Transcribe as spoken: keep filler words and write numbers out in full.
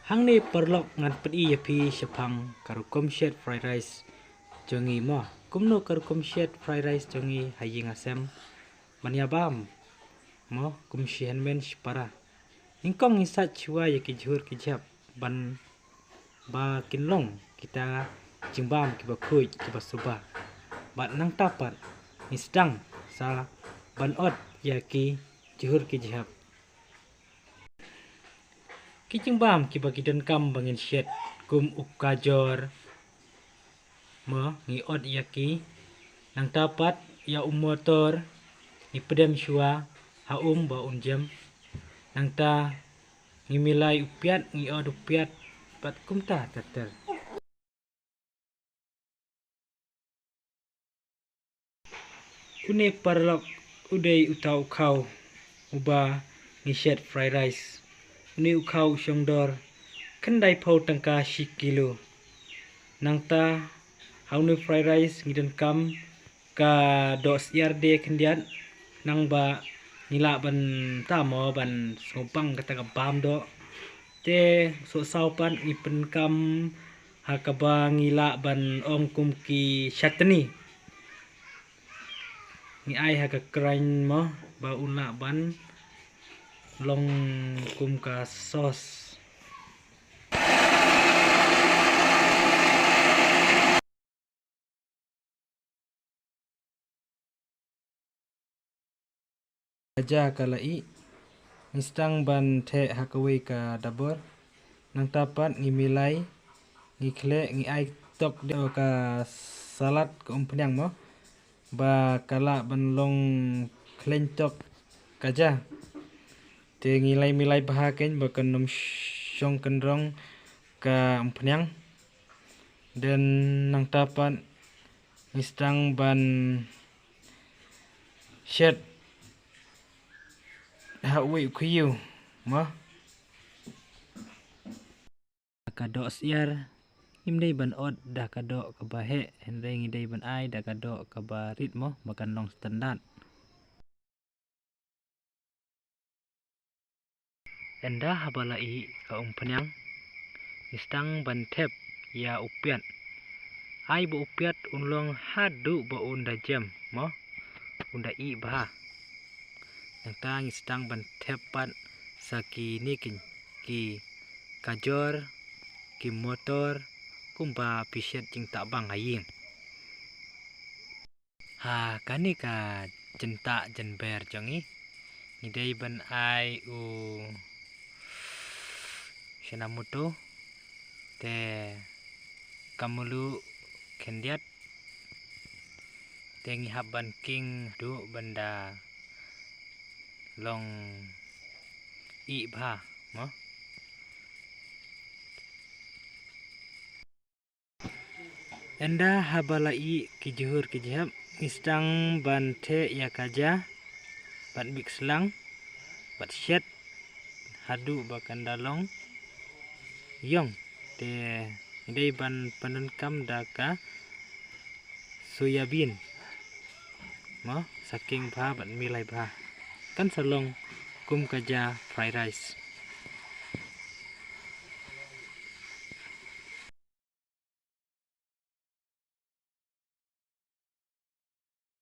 Hangne paralok ngan pyni ïa phi shaphang ka rukom shet fried rice jong ngi mo. Kumno ka rukom shet fried rice jong ngi ha ïing ha sem ban ïa bam mo, kum shi hynmen shi para. Nyngkong ngi sait shuwa ïa ki jhur ki jhep ban ba kin long kita jingbam kiba khuid kiba suba. Bad nangta pat ngi sdang sa ban ot ïa ki jhur ki jhep. Ki jingbam kiba ki donkam ba ngin shet kum u kajor mo, ngi ot ïa ki. Nangta pat ïa u motor ngi pdem shuwa ha um ba un jem. Nangta ngi milai u piat, ngi ot u piat, bad kumta ter ter. Une paralok u dei uta u khaw uba ngi shet fried rice. Une u khaw u shong dor khyndaiphew tyngka shi kilo. Nangta ha une fried rice ngi donkam ka doh syiar de khyndiat, nangba ngi lah ban ta mo ban sngewbang kata ka bam doh. Te sohsaw pat ngi pyndonkam ha kaba ngi lah ban ong kum ki chutney. Ngi ai ha ka kren mo ba un lah ban long kum ka sauce. Ka ja ka la ih, ngi sdang ban theh ha kawei ka dabor. Nangta pat ngi milai, ngi khleh, ngi ai tok de ka salad ka umphniang mo, ba ka lah ban long khleiñ tok ka ja. Te ngi lai milai bha kein ba kan ym shong kynrong ka umphniang. Then nangta pat ngi sdang ban shet ha uwei u khiew mo. Ka doh syiar ngim dei ban ot da ka doh kaba heh, hynrei ngi dei ban ai da ka doh kaba rit mo, ba kan long standard. Ynda haba la ih ka umphniang, ngi sdang ban thep ïa u piat. Ai ba u piat un long haduh ba un da jem mo, un da ih bha. Nangta ngi sdang ban thep pat sa kine ki, ki kajor, ki motor, kumba phi shet jingtah bang ha ïing. Ha kane ka jingtah jingber jong ngi, ngi dei ban ai u Ajinomoto, te ka mluh khyndiat, te ngi hap ban king duh ban da long ih bha mo. Ynda haba la ih ki jhur ki jhep, ngi sdang ban theh ïa ka ja bad mix lang bad shet haduh ba kan da long ïong. Te ngi dei ban pyndonkam da ka soya bean mo, sa king bha bad milai bha, kan sa long kum ka ja fried rice.